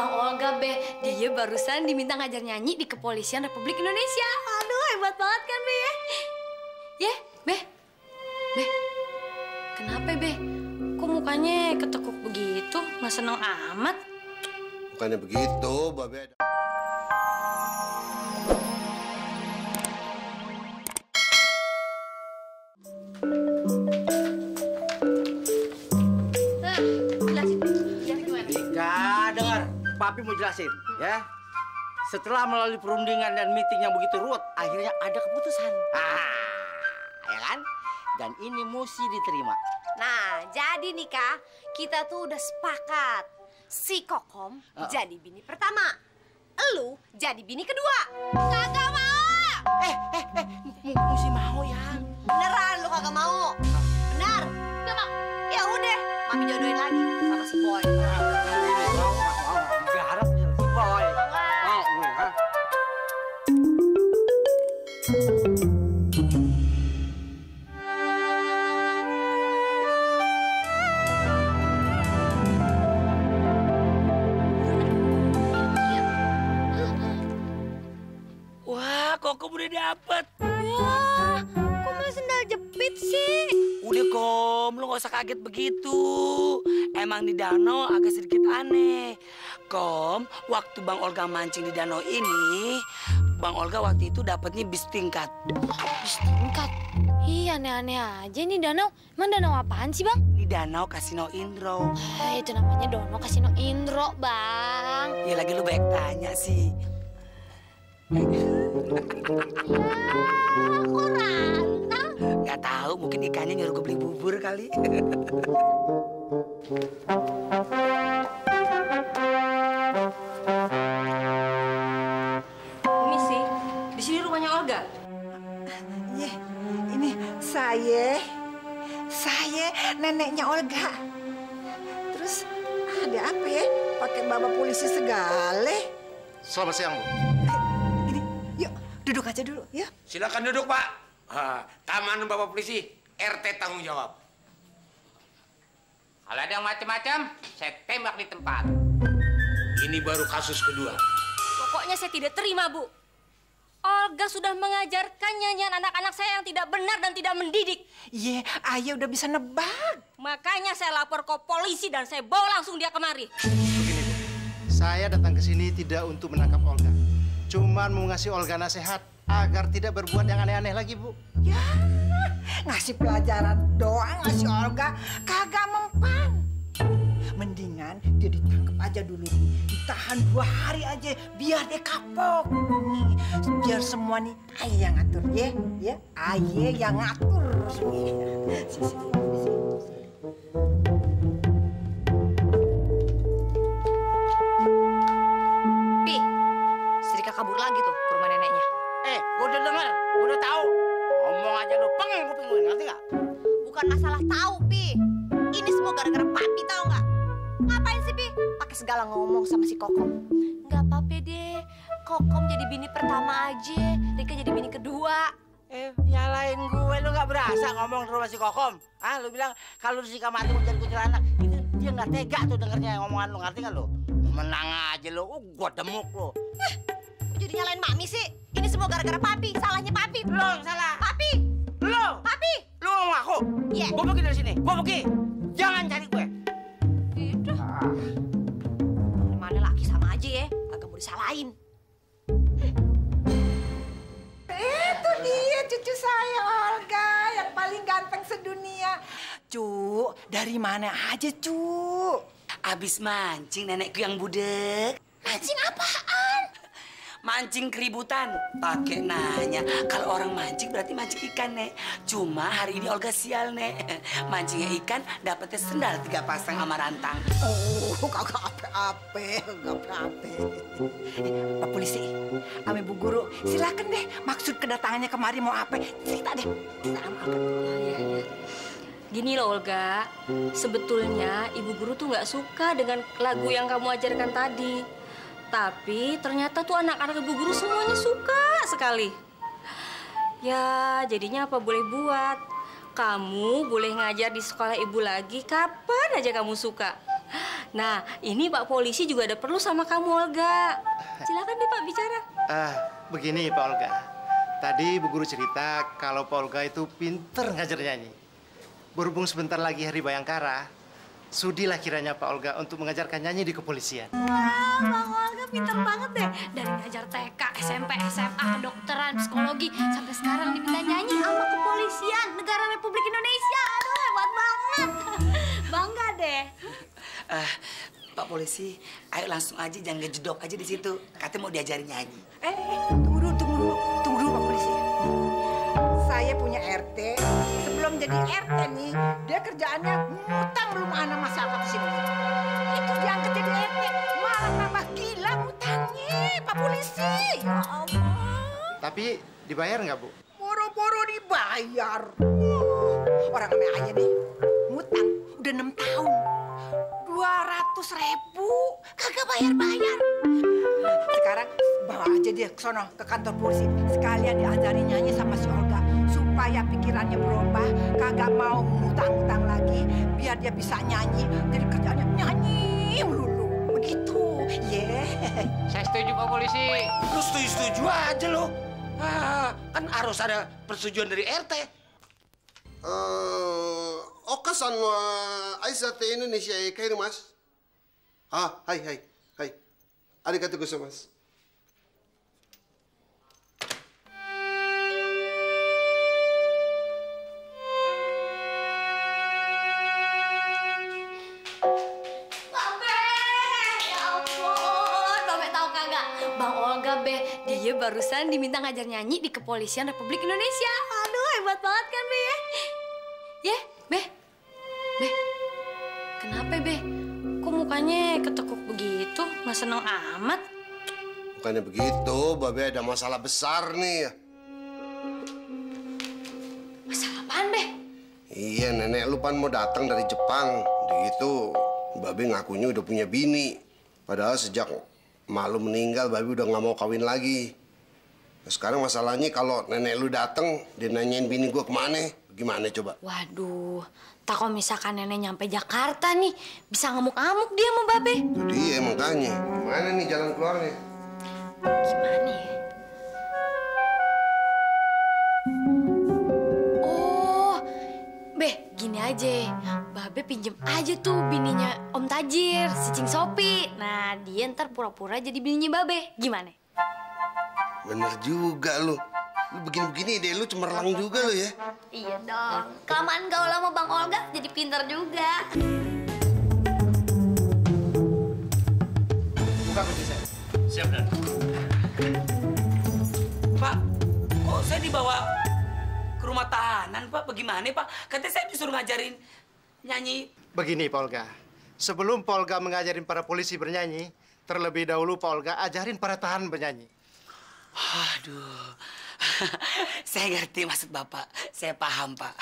Bang Olga, Be. Dia barusan diminta ngajar nyanyi di Kepolisian Republik Indonesia. Aduh, hebat banget kan, Be? Ya, Be. Be, kenapa, Be? Kok mukanya ketekuk begitu? Nggak seneng amat? Bukannya begitu, Babe. Papi mau jelasin, ya. Setelah melalui perundingan dan meeting yang begitu ruwet, akhirnya ada keputusan. Ya kan? Dan ini mesti diterima. Nah, jadi nih, Kak, kita tuh udah sepakat. Si Kokom jadi bini pertama. Elu jadi bini kedua. Kagak mau. Mesti mau ya. Beneran lu kagak mau? Benar? Gak mau. Ya udah, Mami jodohin lagi sama si Boy. Garap si Boy. Wah, kok udah dapet? Wah, kok malah sendal jepit sih? Udah Kom, lu gak usah kaget begitu. Emang di danau agak sedikit aneh. Kom, waktu Bang Olga mancing di danau ini, Bang Olga waktu itu dapetnya bis tingkat. Bis tingkat? Iya, aneh-aneh aja nih danau. Emang danau apaan sih, Bang? Di danau Kasino Indro. Itu namanya Danau Kasino Indro, Bang. Ya lagi lu baik tanya sih. Kok rantang? Gak tahu, mungkin ikannya nyuruh gue beli bubur kali. Misi, di sini rumahnya Olga. Ini saya neneknya Olga. Terus ada apa ya? Pakai bawa polisi segala. Selamat siang, Bu. Ini, yuk duduk aja dulu, ya. Silakan duduk, Pak. Keamanan Bapak Polisi, RT tanggung jawab. Kalau ada yang macam-macam, saya tembak di tempat. Ini baru kasus kedua. Pokoknya saya tidak terima, Bu. Olga sudah mengajarkan nyanyian anak-anak saya yang tidak benar dan tidak mendidik. Iya, ayah udah bisa nebak. Makanya saya lapor ke polisi dan saya bawa langsung dia kemari. Begini, Bu. Saya datang ke sini tidak untuk menangkap Olga. Cuman mau ngasih Olga nasihat agar tidak berbuat yang aneh-aneh lagi, Bu. Ya, ngasih pelajaran doang ngasih Olga kagak mempan. Mendingan dia ditangkap aja dulu nih. Ditahan 2 hari aja biar dia kapok. Nih, biar semua nih ayah yang ngatur ya. Ya, ayah yang ngatur. Sini. Pi, si Rika kabur lagi tuh ke rumah neneknya. Gue udah denger, gue udah tahu. Ngomong aja lu, kuping gue, ngerti nggak? Bukan masalah tahu, Pi. Ini semua gara-gara Papi, tahu nggak? Ngapain sih, Pi? Pakai segala ngomong sama si Kokom. Nggak apa-apa deh. Kokom jadi bini pertama aja. Rika jadi bini kedua. Nyalain gue, lu nggak berasa ngomong di rumah si Kokom? Lu bilang kalau si Kamati mau jadi kuntilanak, itu dia nggak tega tuh dengernya omongan lu, ngerti nggak lu? Menang aja lu, gua demuk lu. Kok jadi nyalain Mami sih? Ini semua gara-gara Papi. Salahnya Papi. Lu yang salah. Papi. Lu. Papi. Lu ngomong aku? Iya. Gue pergi dari sini, gue pergi. Jangan cari gue. Itu. Mana laki sama aja ya, kagak mau disalahin. Itu dia cucu saya Olga yang paling ganteng sedunia. Cu, dari mana aja, Cu? Abis mancing nenekku yang budek. Mancing apaan? Mancing keributan. Pakai nanya. Kalau orang mancing berarti mancing ikan, Nek. Cuma hari ini Olga sial, Nek. Mancingnya ikan, dapetnya sendal 3 pasang sama rantang. Oh, kagak apa-apa. Pak Polisi, ame Bu Guru, silakan deh. Maksud kedatangannya kemari mau apa? Cerita deh. Cerita sama Olga. Iya. Gini loh Olga, sebetulnya Ibu Guru tuh nggak suka dengan lagu yang kamu ajarkan tadi. Tapi ternyata tuh anak-anak Ibu Guru semuanya suka sekali. Ya, jadinya apa boleh buat. Kamu boleh ngajar di sekolah Ibu lagi kapan aja kamu suka. Nah, ini Pak Polisi juga ada perlu sama kamu, Olga. Silakan deh Pak bicara. Begini Pak Olga. Tadi Bu Guru cerita kalau Pak Olga itu pinter ngajar nyanyi. Berhubung sebentar lagi Hari Bayangkara, sudilah kiranya Pak Olga untuk mengajarkan nyanyi di kepolisian. Wah, Bang Olga pinter banget deh. Dari ngajar TK, SMP, SMA, kedokteran, psikologi, sampai sekarang diminta nyanyi sama kepolisian Negara Republik Indonesia. Aduh, hebat banget. Bangga deh. Pak Polisi, ayo langsung aja, jangan ngejedok aja di situ. Katanya mau diajarin nyanyi. Tunggu dulu Pak Polisi. Saya punya RT, sebelum jadi RT nih, dia kerjaannya ngutang rumah masyarakat di sini. Itu diangkat jadi RT, malah tambah gila ngutangnya, Pak Polisi. Ya Allah. Tapi dibayar nggak Bu? Boro-boro dibayar. Orang ame aja nih, ngutang udah 6 tahun. 200.000 kagak bayar-bayar. Sekarang bawa aja dia ke sono, ke kantor polisi. Sekalian diajarin nyanyi sama si Olga. Supaya pikirannya berubah, kagak mau ngutang-ngutang lagi. Biar dia bisa nyanyi. Jadi kerjaannya nyanyi melulu. Begitu, Saya setuju Pak Polisi. Lu setuju aja lo. Kan harus ada persetujuan dari RT. Okasan wa Aisyah te Indonesia kairu mas. Hai. Arigatou gozaimasu. Bang Olga, Be, dia barusan diminta ngajar nyanyi di Kepolisian Republik Indonesia. Aduh, hebat banget kan, Be? Ya, Be? Kenapa, Be? Kok mukanya ketekuk begitu? Nggak seneng amat? Bukannya begitu, Babe ada masalah besar nih. Masalah apaan, Be? Iya, nenek lu pan mau datang dari Jepang. Begitu, Babe ngakunya udah punya bini. Padahal sejak mak lu meninggal, Babe udah nggak mau kawin lagi. Nah, sekarang masalahnya kalau nenek lu datang, dia nanyain bini gua kemana? Gimana coba? Waduh, tak kalau misalkan nenek nyampe Jakarta nih, bisa ngamuk-ngamuk dia sama Babe. Itu dia makanya. Gimana nih jalan keluarnya? Gimana ya? Oh, Be, gini aja. Babe pinjem aja tuh bininya Om Tajir, si Cing Sopi. Nah, dia ntar pura-pura jadi bininya Babe. Gimana? Bener juga lu. Lu begini-begini deh, lu cemerlang juga lu ya. Iya dong. Kelamaan gaul sama Bang Olga jadi pinter juga. Buka kunci saya. Siap, Dan. Pak, kok saya dibawa ke rumah tahanan, Pak? Bagaimana, Pak? Katanya saya disuruh ngajarin nyanyi. Begini Pak Olga. Sebelum Pak Olga mengajarin para polisi bernyanyi, terlebih dahulu Pak Olga ajarin para tahanan bernyanyi. Aduh, saya ngerti maksud Bapak. Saya paham, Pak.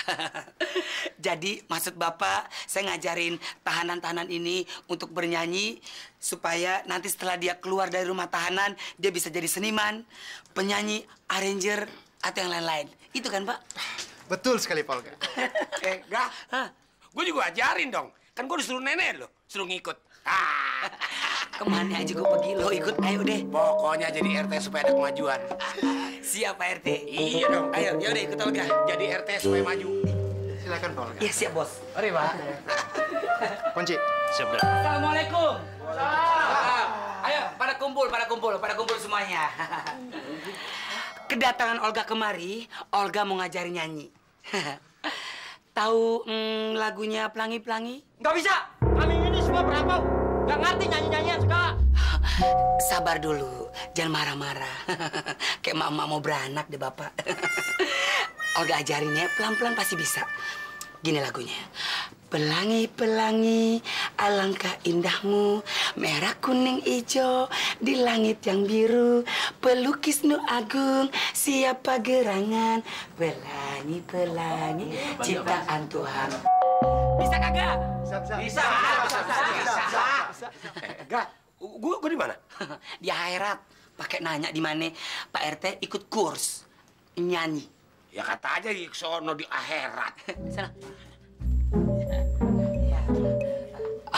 Jadi maksud Bapak, saya ngajarin tahanan-tahanan ini untuk bernyanyi supaya nanti setelah dia keluar dari rumah tahanan, dia bisa jadi seniman, penyanyi, arranger, atau yang lain-lain. Itu kan, Pak? Betul sekali Pak Olga. Gue juga ajarin dong. Kan gue disuruh nenek lo, suruh ngikut. Kemana aja gue pergi, lo ikut. Ayo deh. Pokoknya jadi RT supaya ada kemajuan. Siap, Pak RT. Iya dong. Ayo, yaudah ikut Olga. Jadi RT supaya maju. Silakan Pak Olga. Iya, siap, Bos. Mari, Pak. Kunci. Siap, Dan. Assalamualaikum. Ayo, pada kumpul semuanya. Kedatangan Olga kemari, Olga mau ngajarin nyanyi. Tahu lagunya Pelangi-Pelangi? Nggak bisa. Kami ini semua perantau. Nggak ngerti nyanyi-nyanyian segala. Sabar dulu, jangan marah-marah. Kayak mama mau beranak deh, Bapak. Olga ajarinnya pelan-pelan pasti bisa. Gini lagunya. Pelangi-pelangi, alangkah indahmu, merah kuning ijo di langit yang biru, pelukis nu agung, siapa gerangan, pelangi-pelangi, ciptaan Tuhan. Bisa kagak? Bisa. Gak, gue di mana? Di akhirat. Pakai nanya di mana Pak RT ikut kurs nyanyi. Ya kata aja di sono di akhirat. Sana.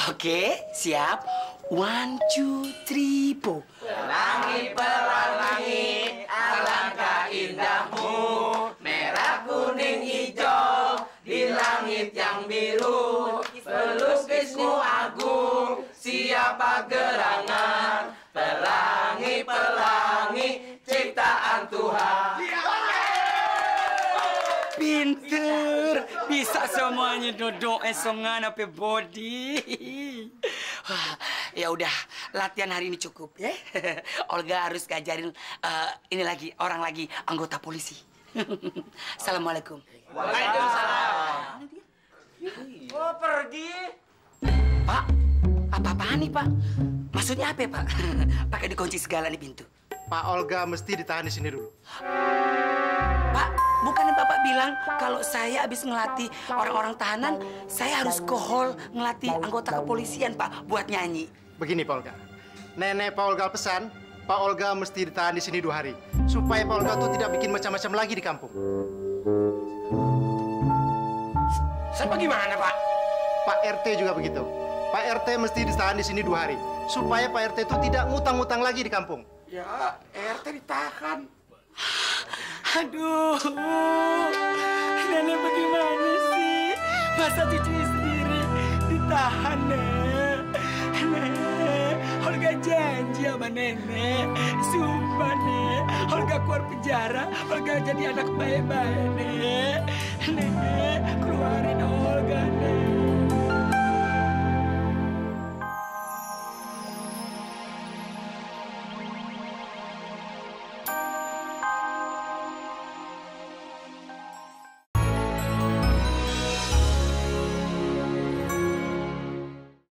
Oke. Oke, siap. 1, 2, 3, po. Pelangi, pelangi, alangkah indahmu, merah, kuning, hijau, di langit yang biru. Pelukismu agung, siapa gerangan, pelangi, pelangi, ciptaan Tuhan. Pinter, bisa semuanya dodok esongan apa body. Wah, ya udah, latihan hari ini cukup ya. Olga harus ngajarin ini lagi orang lagi anggota polisi. Assalamualaikum. Waalaikumsalam. Oh, pergi. Pak, apa-apaan nih Pak? Maksudnya apa ya, Pak? Pakai dikunci segala nih pintu. Pak Olga mesti ditahan di sini dulu. Pak, bukannya Bapak bilang kalau saya habis ngelatih orang-orang tahanan, saya harus ke hall ngelatih anggota kepolisian, Pak, buat nyanyi. Begini, Pak Olga. Nenek Pak Olga pesan, Pak Olga mesti ditahan di sini 2 hari. Supaya Pak Olga tuh tidak bikin macam-macam lagi di kampung. Saya gimana, Pak? Pak RT juga begitu. Pak RT mesti ditahan di sini 2 hari. Supaya Pak RT itu tidak ngutang-ngutang lagi di kampung. Ya, RT ditahan. Aduh, nenek bagaimana sih? Masa cucunya sendiri ditahan, Nek? Nek, Olga janji sama nenek. Sumpah, Nek. Olga keluar penjara, Olga jadi anak baik-baik, Nek. Nek, keluarin Olga, Nek.